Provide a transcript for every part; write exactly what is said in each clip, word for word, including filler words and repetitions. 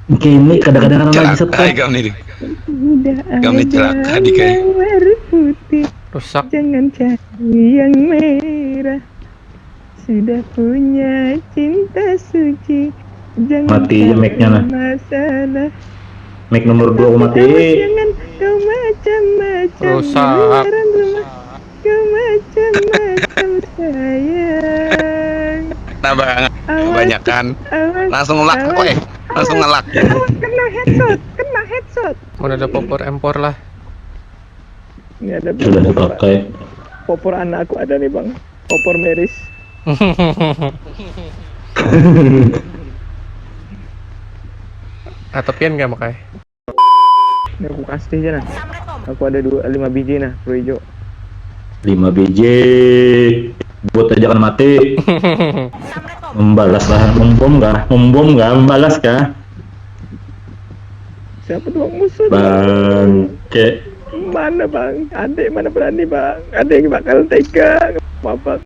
Oke, ini kadang-kadang lagi stop. Celaka ikam nih. Sudah Kami ada celaka di kayu. Mawar putih. Rusak. Jangan cari yang merah. Sudah punya cinta suci. Jangan Mati aja cari mic-nya, nah. Masalah. Mic nomor dua aku mati. Awas, jangan kau macam-macam. Rusak. Ini orang rumah. Kau macam-macam sayang. Nah, bang, Awas. Kebanyakan. Awas. Langsung lock, Awas. Weh. Langsung nge-lock. Awas, kena headshot. Kena headshot. Mun ada popor empor lah. Ini ada Sudah dipakai. Popor anak aku ada nih, Bang. Popor miris. Atapian gak makai? Ini aku kasih aja, nah. Aku ada dua, lima biji, nah, pro hijau. Lima biji. Buat aja kan mati. Membalas lah, membom kah? Membom kah? Membalas kah? Siapa tuh, Bang, musuh? Bangke. Mana, Bang? Adik mana berani, Bang? Adik bakal tega. Apa?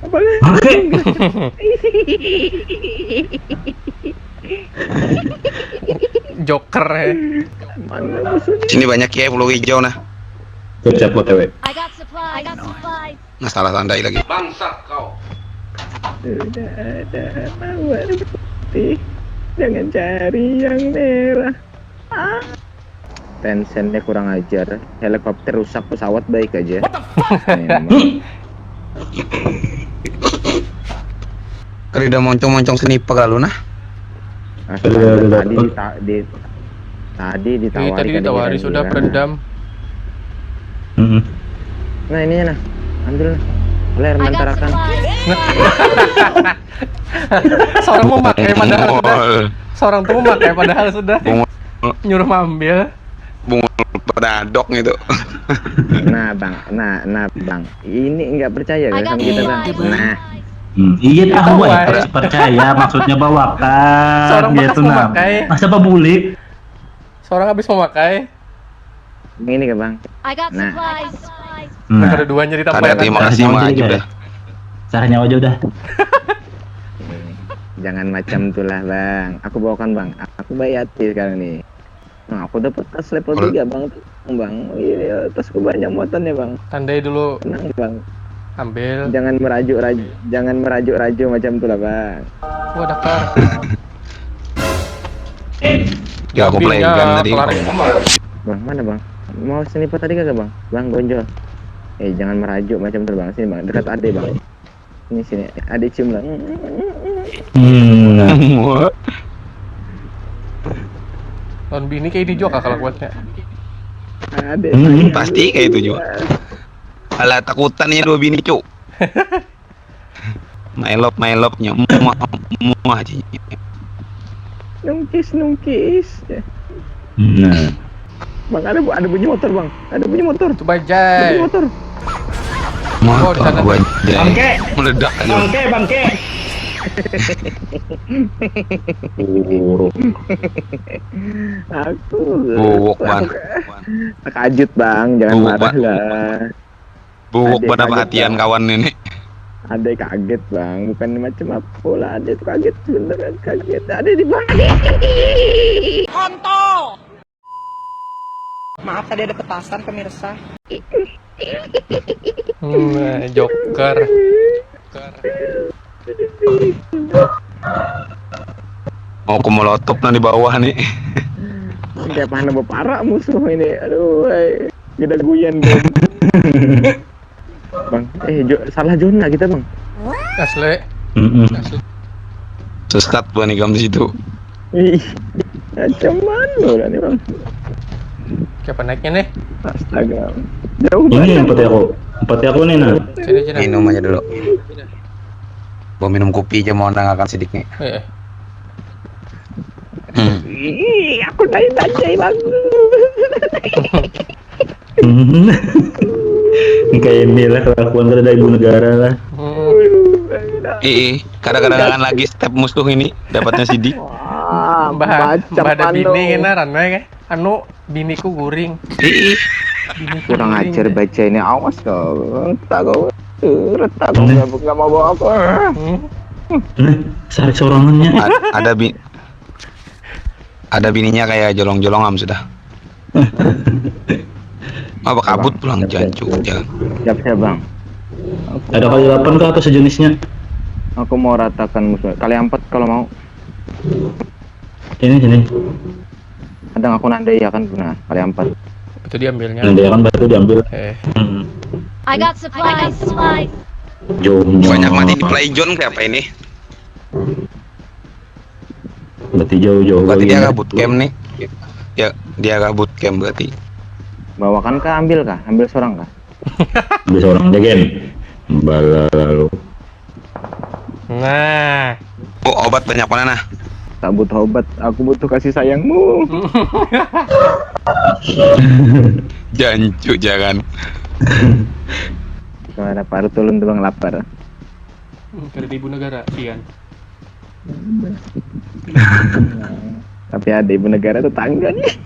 Apa? Oke. Joker ya. Mana musuhnya? Sini banyak ya pulau hijau, nah. Siap-siap, OTW. I got supplies. I got supplies. Nah, salah tandai lagi. Sudah ada mawar putih. Jangan cari yang merah. Ah. Tensennya kurang ajar. Helikopter rusak, pesawat baik aja. Memang. Kada moncong-moncong seni pagalu, nah. Astaga, Udah, udah tadi dapet. di, ta- di tadi Jadi ditawari tadi kan, ditawari dibilang sudah gila. Peredam. Mm-mm. Nah, ininya, nah. Ambil, nah. Ambil, nah. I got Mentarakan. Supplies. Seorang memakai padahal sudah. Bungul. Seorang tuh memakai padahal sudah Bungul. Nyuruh ambil. Bungul pedadok gitu. Nah, Bang. Nah, nah, Bang. Ini nggak percaya I kan got sama kita, Bang. supplies. Nah, Hmm, iya tahu Tahu, ya, eh. harus percaya, maksudnya bawakan Seorang bekas gitu, nah. Memakai. Masa babulik? Seorang habis memakai. Ini ke, Bang. I got Nah. Supplies. Nah, Nah, ada dua nyerita Ada apa ya? terima Sarah kasih nyawa maju aja dah. deh. Sarah nyawa aja udah. Jangan macam itulah, Bang. Aku bawakan, Bang. Aku baik hati sekarang nih. Nah, aku dapat tas level Kalau- tiga, Bang. Bang, iya, tasku banyak muatannya, Bang. Tandai dulu. Tenang, Bang. Ambil. Jangan merajuk-rajuk, jangan merajuk-rajuk macam itulah, Bang. Wah, dakar. Ya, aku Ambil play ya, gun tadi. kelar. Bang, mana, Bang? Mau sniper tadi kagak, Bang? Bang, gonjol. Eh, jangan merajuk macam itu, Bang. Sini, Bang. Dekat ade, Bang. Ini sini, ade cium lah. Hmm, nah. Wah, Lawan bini kayak ini juga kakak kuatnya. Ade. Hmm, pasti kayak itu juga. Alah, takutannya dua bini, cuk. My love, my love-nya. Muah, muah aja. Nungkis, nungkis. Nah. Bang, ada bu- ada bunyi motor, Bang. Ada bunyi motor. Itu Bunyi bajai. Motor. Oh, di sana. Motor gua aja. Bangke. Meledak aja. Bangke, bangke. Buruk. Aku. Buwok, Bang. Terkajut, Bang. Jangan Buwok, marah Bang. Lah. Buwok Ade pada kaget, perhatian Bang. Kawan ini. Ade kaget, Bang. Bukan macam apa lah. Ade tuh kaget. Beneran kaget. Ade di bawah. Maaf, tadi ada petasan, pemirsa. Hmm, joker. Mau ke molotov, nah, di bawah nih. Kayak mana berparak musuh ini. Aduh, ay. Kita guyan, Bang. Bang, eh, jo- salah zona kita, Bang. Asli. Mm-mm. Sesat bukan ikam di situ. Ih, macam mana lah nih, Bang? Siapa naiknya nih? Astaga. Jauh Ini banget. Yang empati aku. Empati aku nih, nah. Sini, sini. Minum aja dulu. Gua minum kopi aja, mau nangakan sidik nih. Eh, Hmm. Ih, aku naik bajai, Bang. Kayak inilah kelakuan kada ada ibu negara lah. hmm. Ih, ih. Kada-kada nangakan lagi step musuh ini, dapatnya sidik. Wah, Mbah, macam mbah ada mana? Bini kena ranai kayak. Anu, biniku guring. Ih, Biniku Kurang guring, ajar dah. Baca ini, awas kau. Retak kau. Retak kau. Nah. Nggak, nggak mau bawa aku. Hmm? Nah, sarik sorangannya. A- ada bi ada bininya kayak jolong-jolong am sudah. Apa kabut pulang jancuk ya. Siap siap bang. Ada kali delapan kah atau sejenisnya? Aku mau ratakan musuh. Kali empat kalau mau. Sini, sini. Kadang aku nanda ya kan, nah kali empat. Itu diambilnya. Nah, dia kan batu diambil. Eh, Hmm. I got supplies. Jom. Banyak mati di play zone kayak apa ini? Berarti jauh-jauh. Berarti lagi dia ya. Gak bootcamp nih. Ya, dia gak bootcamp berarti. Bawakan kah, ambil kah? Ambil seorang kah? Ambil seorang aja, Gen. Bala lalu. Nah. Oh, obat banyak mana nah? Tak butuh obat, aku butuh kasih sayangmu. Jancuk jangan. Gimana Pak Rutulun tuh bang, lapar? Kada di ibu negara, sian. Tapi ada ibu negara tetangga nih.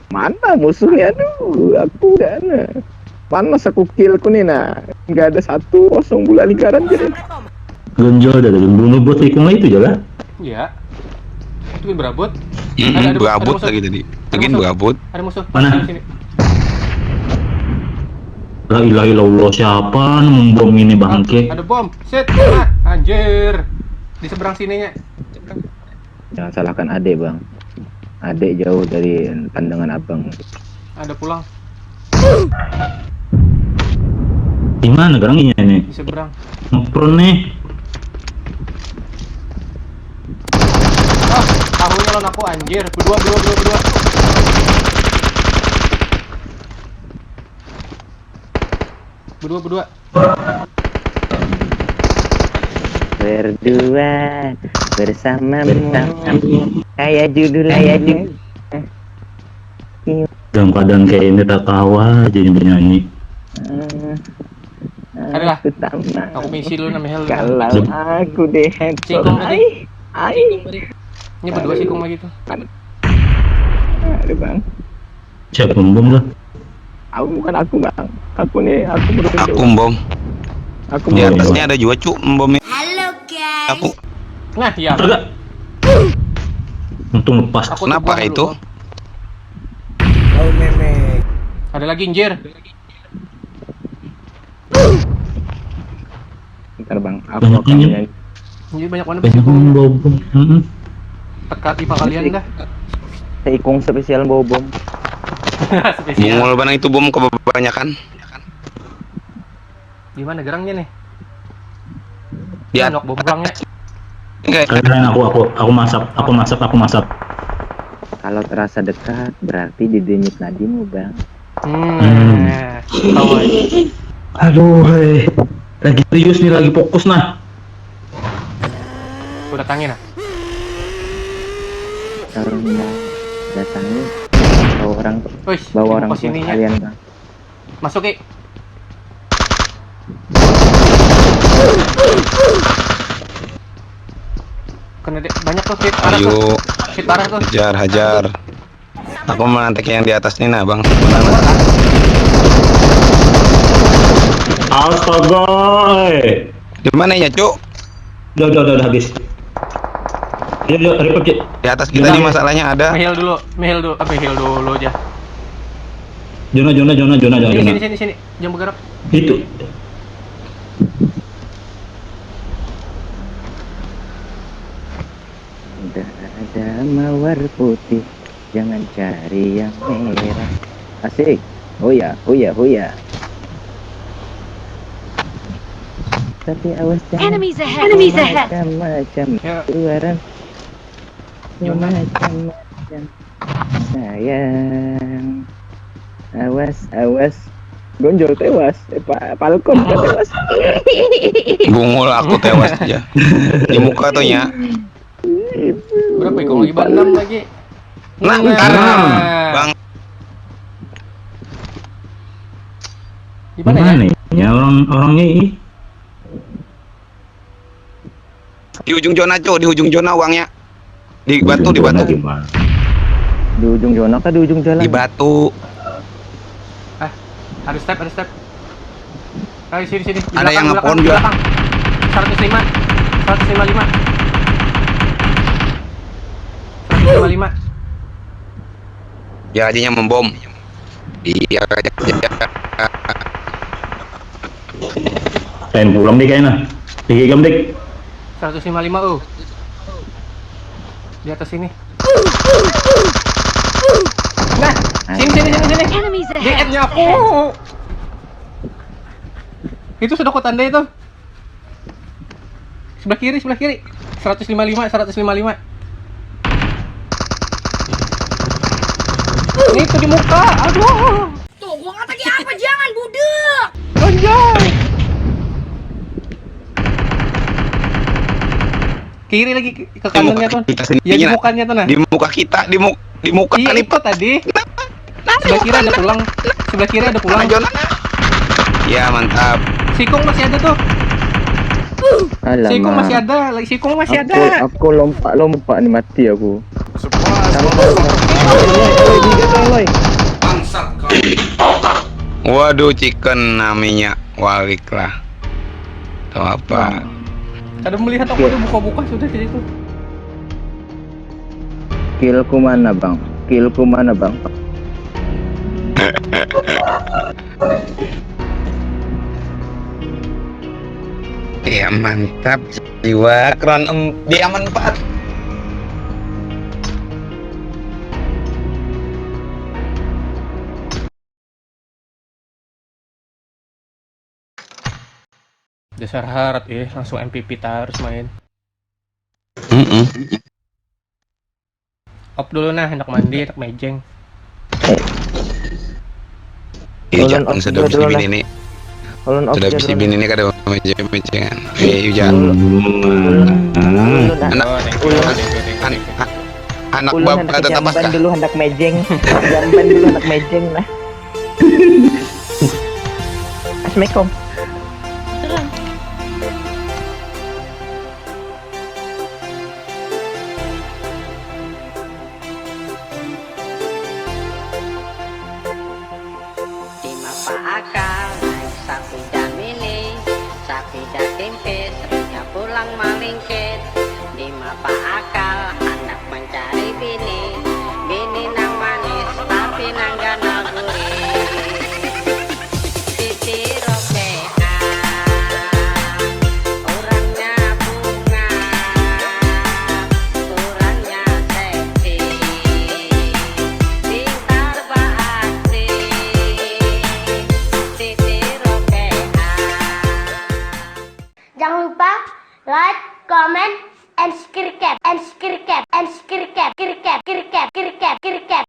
Mana musuhnya? Aduh, aku udah ada. Panas aku, killku nih nah. Nggak ada satu, kosong pula lingkaran jadi. Gonjol dah, bunuh bos ikung itu jalan. Iya. Itu kan berabut. Mm-mm, Ada, ada, ada berabut musuh. Lagi tadi. Ada Lagi musuh. Berabut. Ada musuh. Mana? Sini, sini. La ilaha illallah, siapa nang membom ini, bangke? Ada bom. Set. Ah, anjir. Di seberang sininya. Jangan salahkan adek bang. Adek jauh dari pandangan abang. Ada pulang Di mana gerangnya ini? Di seberang. Ngepron nih. Ah, tahunya lawan aku, anjir. Berdua, berdua, berdua, berdua. Berdua, berdua. Berdua bersamamu. Kayak judul, kayak judul. Dalam keadaan kayak ini tak tawa aja yang bernyanyi. Adalah. Utama. Aku misi dulu nama hel. Kalau aku deh headshot. Sikung tadi. Ai, ai. Ini berdua sikung lagi tuh. Aduh bang. Siapa membom tuh? Aku bukan aku bang. Aku nih, aku berdua. Aku membom. Aku Di berdua. Atasnya ada juga cuk membomnya. Hello, guys. Aku Nah, ya. Ada. Untung lepas. Aku Kenapa tuh itu? dulu. Kau memek. Ada lagi, anjir. Bentar bang. Aku Banyak akan ini. nyanyi. Ini banyak mana Banyak sikung. membom. Heeh. Teka tipe kalian dah. Seikung spesial bawa bom. Spesial. Bungul banget itu bom kebanyakan. Gimana gerangnya nih? Ya, Nyok bom gerangnya. kayak Kalian, aku, aku, aku masap, aku masap, aku masap. Kalau terasa dekat, berarti didenyut nadimu bang. Hmm. Tahu. Aduh, hei. Lagi serius nih, lagi fokus nah. Udah tangin ah. Kalau nggak datangi, bawa orang, Wih, bawa orang dibuka tua sininya. Sekalian bang. Masuk, Ki. Kena dek, banyak tuh hit parah tuh. Ayo, Hit parah tuh. Hajar, hajar. Aku menanti yang di atas nih nah bang. Astaga, eh. Di mana ya cuk? Udah, udah, udah, udah habis. Yuk, yuk, repot, yuk. Di atas kita nih masalahnya ada. Mehil dulu, mehil dulu, ah, mehil dulu aja. Zona, zona, zona, zona, zona, Sini, zona. sini, sini, sini. Jangan bergerak. Itu. Tidak ada mawar putih, jangan cari yang merah. Asik. Huya, huya, huya. Tapi awas jangan Enemies ahead. Enemies ahead. Macam-macam Ya. suara. Yona. Macam-macam. Sayang. Awas, awas. Gonjol tewas. Eh, pa Falcon kan tewas. Bungul aku tewas aja. Di muka tuh ya. Berapa ikung lagi? Enam lagi. Nah, Nah. karena bang Gimana ya? Mana ya orang orangnya ini? Di ujung zona, Cok, di ujung zona uangnya. Di batu, di batu. Di ujung zona kah, di ujung jalan? Di batu. Eh, ada step, ada step. Ayo sini sini. Di Ada yang belakang, ngepohon di juga. Belakang. Seratus lima. Seratus lima lima. Seratus lima lima. Ya, jadinya membom. Iya. Lain pulang deh kayaknya. Tiga jam deh. Seratus lima lima, oh. Di atas sini. Nah, sini sini sini sini. Enemies Di ahead. N-nya aku. Itu sudah ku tandai itu. Sebelah kiri, sebelah kiri. Seratus lima lima, seratus lima lima. Ini itu di muka. Aduh. Tuh, gua kata dia apa? Jangan budek. Anjay. Kiri lagi ke, ke Di muka kanannya tuh. kita sendiri, Ya di nah. Mukanya tuh nah. Di muka kita, di muka di muka Iya nih. Itu tadi. Sebelah kiri ada pulang. Sebelah kiri ada pulang. Nah, Jon. Ya, mantap. Sikung masih ada tuh. Alamak. Sikung masih ada. Lagi sikung masih Aku, ada. Aku lompat-lompat nih, mati aku. Waduh, chicken namanya, warik lah. Atau apa? Kada melihat aku ada buka-buka sudah di situ. Killku mana, Bang? Killku mana, Bang? Ya, mantap jiwa. Kron em, diamond empat. Dasar harat eh, langsung M V P terus main. Heeh. Op dulu nah, hendak mandi, hendak mejeng. Iya, Ulun jangan off sudah dulu bisi lah. bini nih. Ulun off Sudah dulu bisi lah. Bini nih kada mejeng-mejengan. Eh, hujan. Ulun, Anak Oh, thank you, ulun, thank you, thank you, thank you. Anak ulun bab hendak ada ke tapas jamban kah? Dulu, hendak mejeng. Jamban dulu, hendak mejeng lah. Assalamualaikum. Dimapa akal naik sapida mini, sapida timpis, ringnya pulang malingkit. Dimapa akal handak mencari bini, bini nang manis tapi nang ganal gurih. Siti Rokeah, urangnya bunga, urangnya seksi, pintar baaksi. Siti Rokeah. Jangan lupa like, comment, and subscribe, and subscribe, and subscribe, subscribe, subscribe, subscribe, subscribe.